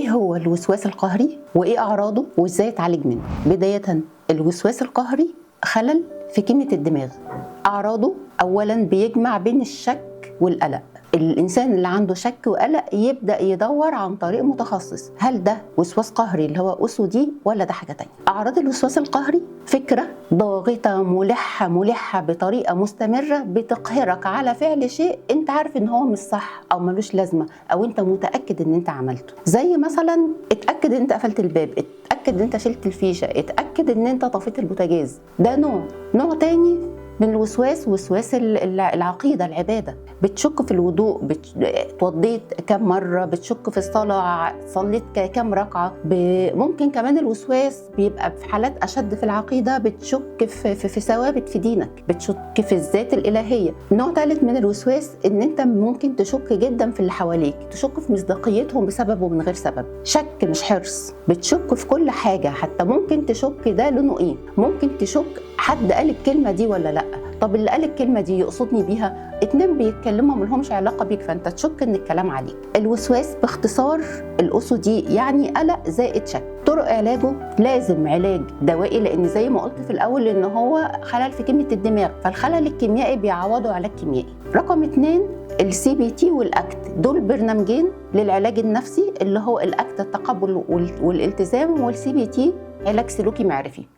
ايه هو الوسواس القهري وايه اعراضه وازاي اتعالج منه؟ بداية، الوسواس القهري خلل في كيمياء الدماغ. اعراضه اولا بيجمع بين الشك والقلق. الانسان اللي عنده شك وقلق يبدا يدور عن طريق متخصص، هل ده وسواس قهري اللي هو OCD ولا ده حاجة تانية؟ اعراض الوسواس القهري فكرة ضاغطة ملحة ملحة بطريقة مستمرة بتقهرك على فعل شيء انت عارف ان هو مش صح او ملوش لازمه او انت متاكد ان انت عملته. زي مثلا اتاكد ان انت قفلت الباب، اتاكد ان انت شلت الفيشه، اتاكد ان انت طفيت البوتاجاز. ده نوع. نوع تاني من الوسواس وسواس العقيدة، العبادة. بتشك في الوضوء، اتوضيت كم مرة، بتشك في الصلاة، صليت كم ركعة. ممكن كمان الوسواس بيبقى في حالات أشد في العقيدة، بتشك في ثوابت في دينك، بتشك في الذات الإلهية. نوع ثالث من الوسواس إن أنت ممكن تشك جدا في اللي حواليك، تشك في مصداقيتهم بسبب ومن غير سبب. شك مش حرص، بتشك في كل حاجة، حتى ممكن تشك ده لونه إيه، ممكن تشك حد قال الكلمة دي ولا لأ، طب اللي قال الكلمة دي يقصدني بيها، اتنين بيتكلموا ملهمش علاقة بيك فانت تشك ان الكلام عليك. الوسواس باختصار ال OCD يعني قلق زائد شك. طرق علاجه لازم علاج دوائي، لان زي ما قلت في الاول ان هو خلل في كيمياء الدماغ، فالخلل الكيميائي بيعوضه علاج كيميائي. رقم 2 ال CBT وال ACT، دول برنامجين للعلاج النفسي، اللي هو ال ACT التقبل والالتزام، وال CBT علاج سلوكي معرفي.